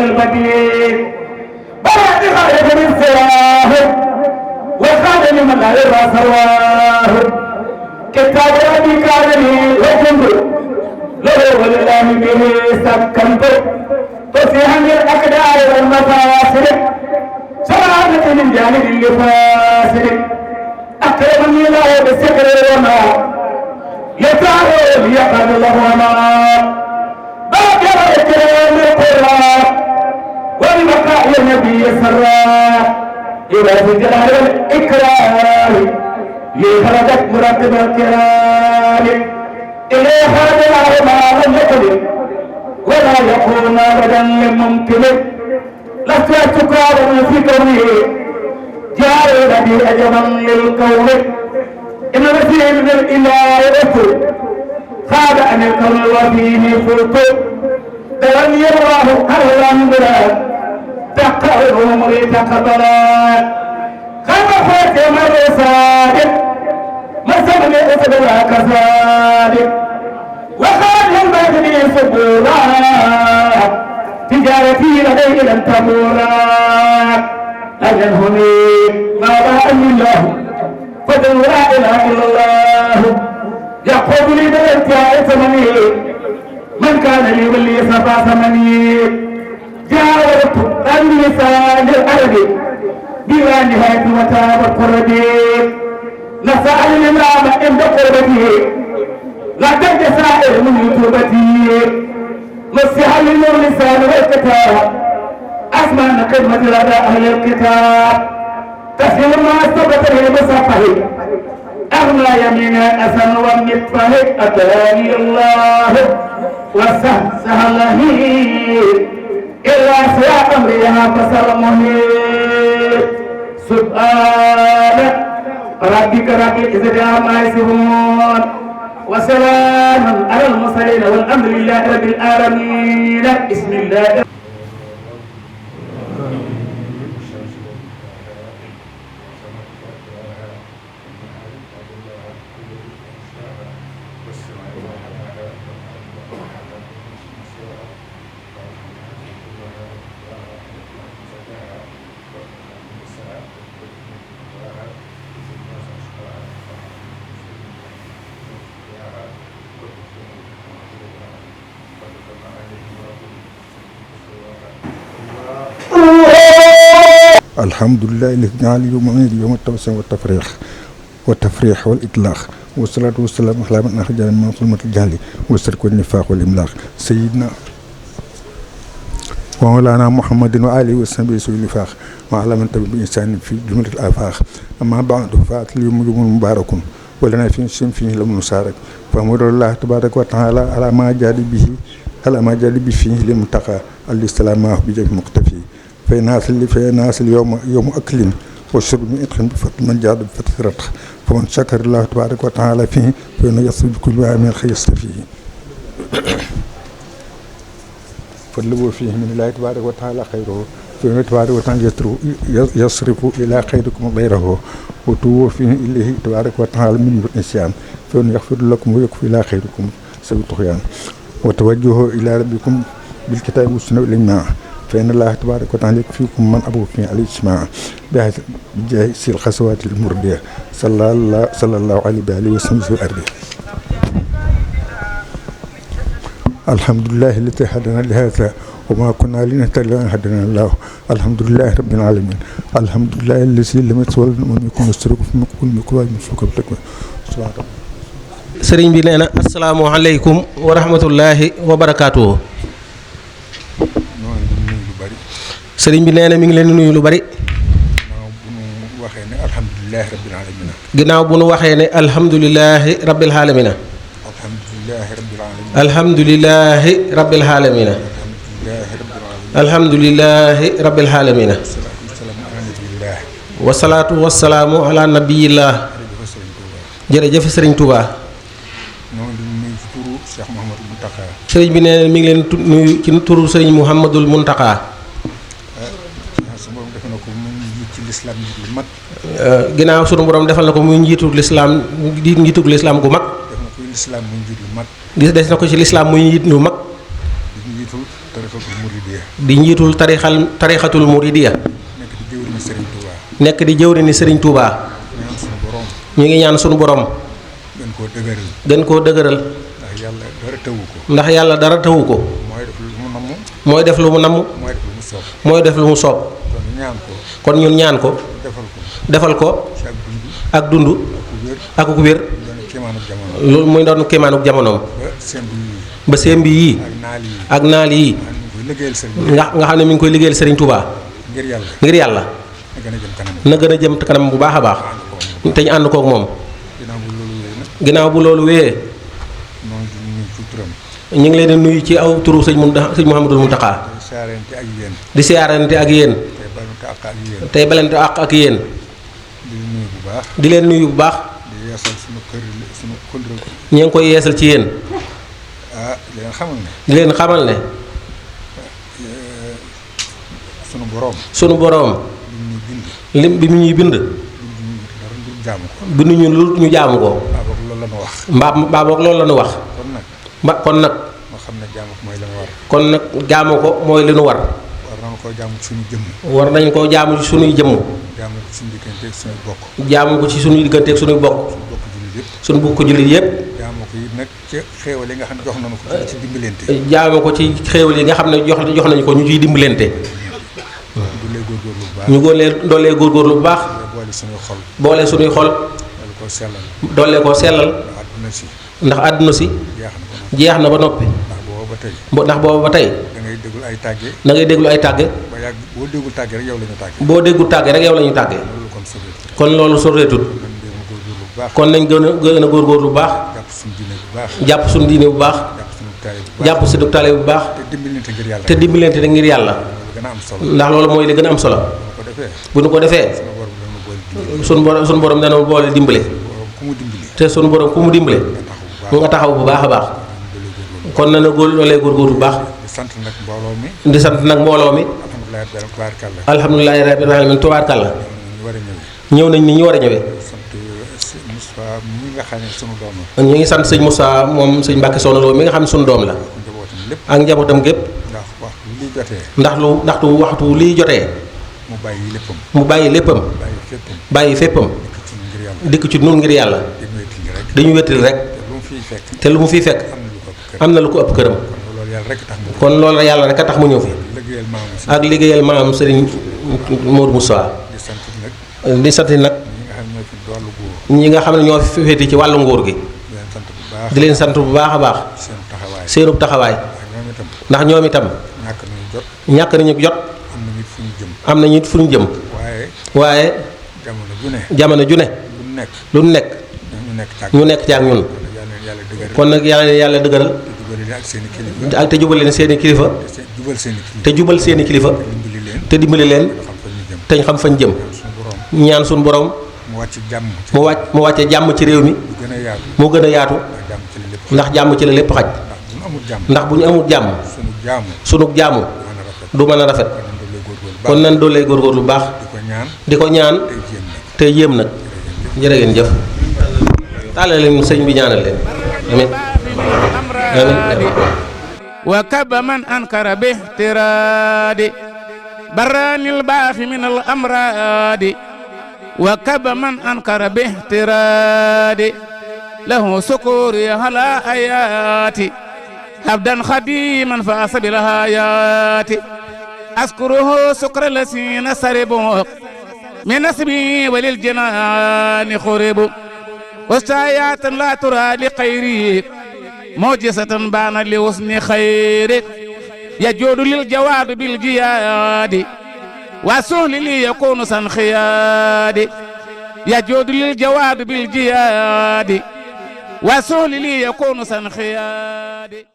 البديع بعد خالد من سواه وخالد من لا يرى سواه كتاب ربي كان لي وجند له ولله به سكنت فسيحا للأقدار والمفاصل سلامة من جانب لفاصل أكرمني الله بالسكر وما يتعالى ليقعد الله وما باكر إكرام القرى والبقاء النبي سرى إلى جلال الإكرام لخرجت مرتب الكرام إلى هذا العلماء الذي ولا يكون أبدا للممكن لست تقارن في كونه جاء الذي أجمع للكون إن مسيح من الإله رسول خاب عن الكون وفيه فلت تولي الله أهلا بلا تقهر مريد قبلا خاب فاتم الرسالة مسمى أسد كذلك وخاد المجني صبورا تجارتي لديه لم تبورا أجلهني ما رأني الله فدن لا إله إلا الله يقول لي بالارتياء ثمني من كان لي ولي صفا ثمني جاورت اللسان الأرض بلا نهاية وتاب القرب نسأل الإمام عند قربته لا تنجى سائر من يتوبتي مسح للنور لسان والكتاب أسمع خدمة لدى أهل الكتاب تسلم ما استبت به مصحفه أغنى يمينا أسن ومطفه أتاني الله وسهله إلا سياق أمرها فسلمه سبحانك ربك رب العزة عما يصفون وسلام على المرسلين والحمد لله رب العالمين بسم الله الحمد لله الذي جعل يوم التوسع والتفريح والإطلاق والصلاة والسلام على من أخرج من ظلمة الجهل والشرك والنفاق والإملاق سيدنا ومولانا محمد وآله وصحبه سوء الوفاق وعلى من تبع بإنسان في جملة الآفاق أما بعد فات اليوم يوم مبارك ولنا فيه لم نشارك فأمر الله تبارك وتعالى على ما جاد به فيه للمتقى الاستلام معه بجاه مقتفي فيناس يوم أكل وشرب من إدخل بفضل من جاد بفتح رتخ فمن شكر الله تبارك وتعالى فيه فإنه يصل بكل عام خيست فيه فاللبو فيه من الله تبارك وتعالى خيره فإنه تبارك وتعالى يصرف إلى خيركم غيره وتوه فيه إليه تبارك وتعالى من الإنسان فإنه يغفر لكم ويكفي إلى خيركم سوء الطغيان وتوجهوا إلى ربكم بالكتاب والسنة والإجماع فإن الله تبارك وتعالى يكفيكم من أبو فيه عليه السماع بجاه سير الخسوات المردية صلى الله عليه وآله وسلم في الأرض. الحمد لله الذي هدانا لهذا وما كنا لنهتدي أن هدانا الله. الحمد لله رب العالمين. الحمد لله الذي لم يتولد من يكون يشترك في مقبول مكواج مسلوك بتكوين. sëriñ bi nee na asalaamualeykum wa rahmatullahi wa barakaatuhu. sëriñ bi nee na mi ngi leen di nuyu lu bari. ginnaaw bu nu waxee ne alhamdulilahi rabbil aalamiina. alhamdulilahi rabbil aalamiina. alhamdulilahi rabbil aalamiina. wasalaatu wasalaamu ala nabiyillah. jërëjëf sëriñ Touba. sëriñ bi nee na mi ngi leen nuyu ci turu sëriñ Mouhamadul Mountakha. ginnaaw sunu borom defal na ko muy njiitu lislaam di njiitu lislaam gu mag. des na ko ci lislaam muy njiit ñu mag. tarixatul muridiya. di njiitul tarixatul muridiya. nekk di jëwriñu Serigne Touba. ñaan sunu borom. ñu ngi ñaan sunu borom. gën koo dëgëral. gën koo dëgëral. ndax yàlla dara tawu ko. ndax yàlla dara tawu ko. mooy def lu mu namm. mooy def lu mu namm. mooy def lu mu soob. mooy def lu mu soob. kon ñaan ko. kon ñun ñaan ko. defal ko. ci ak dund. ak ku wér. loolu muy doon kéemaanuk jamonoom. ba sémbi yii. ak naal yii. nga xam ne mi ngi koy liggéeyal Serigne Touba. ngir yàlla. na gën a jëm kanam bu baax a baax. te ñu ànd kook moom. ginnaaw bu loolu wéyee. ñu ngi leen di nuyu ci aw turu sëñ Mouhamadul Mountakha. di siyaarante ak yéen. tey balante àq ak yéen. di leen nuyu bu baax. ñu ngi koy yeesal ci yéen. di leen xamal ne. sunu boroom. lim bi mu ñuy bind. binduñu lu ñu jaamu ko. mbaa boog loolu la ñu wax. kon nag. kon nag jaamu ko mooy li nu war. war nañ koo jaamu ci suñuy jëmm. jaamu ko ci suñuy diggante ak suñuy bokk. suñu bokk jullit yépp. jaamu ko it nag ci xéewal yi nga xam ne jox nañu ko ci dimbalante. jaamu ko ci xéewal yi nga xam ne jox nañu ko ñu ciy dimbalante. ñu doolee góorgóorlu bu baax. boole suñuy xol. doole koo sellal. ndax àdduna si. jeex na ba noppi. ndax booba ba tey. da ngay déglu ay tàgge. boo déggul tàgge rek yow la ñu tàgge. boo déggul tàgge rek yow la ñu tàgge. kon loolu soreetul. kon nañ gën a góorgóorlu bu baax. jàpp suñu diine bu baax. jàpp suñu taale bu baax. te dimbalante ngir yàlla. ndax loolu mooy li gën a am solo. bu nu ko defee. suñu borom dana boole dimbale. te suñu borom ku mu dimbale. mu nga taxaw bu baax a baax. kon na loolee góorgóorlu bu baax. di sant nag mbooloo mi. alhamdulilah rabbil alamin tubaarkàlla. ñëw nañ ni ñu war a ñëwee. ñu ngi sant sëñ Moussa moom sëñ Mbacke Soxna Lo mi nga xam ne suñu doom la. ak njabootam gépp. ndax waxtu lii jotee. mu bàyyi léppam. bàyyi féppam. dikk ci nun ngir yàlla. dañu wéttali rek. te lu mu fiy fekk. am na lu ko ëpp këram. kon loolu yàlla rek a tax mu ñëw fi. ak liggéeyal maam Serigne Modou Moussa. di sant nag. ñi nga xam ne ñoo fi féete ci wàllu nguur gi. di leen sant bu baax a baax. seenub taxawaay. ndax ñoom itam. ñàkk nañu jot. am nañu it fu ñu jëm. waaye. jamono ju ne. lu nekk. ñu nekk ci ak ñun. kon nag yàlla dëgëral. ak te jubal leen seeni kilifa. te jubal seeni kilifa. te dimbali leen. te ñu xam fañ jëm. ñaan suñu borom. mu wàcce jàmm ci réew mi. mu gën a yaatu. ndax jàmm ci la lépp xaj. ndax bu ñu amul jàmm. sunu jaamu. du mën a rafet. kon nan doolee góorgóorlu lu baax. di ko ñaan. te yéem nag. jërë ngeen jëf. taale leen sëñ bi ñaanal leen. amiin amiin. wa kaba man ankara bi tiraadi barraanil baaxi min al amraadi wa kaba man ankara bi tiraadi lahu sukuri ala ayaati abdan xadiman fa asabil hayaati askuruhu sukra lasina saribu min nasbi walil jinaani xuribu وسايات لا ترى لخيرك موجسة بان لوسن خيرك يجود للجواد بالجياد وسهل لي يكون سنخياد يجود للجواد بالجياد وسهل لي يكون سنخياد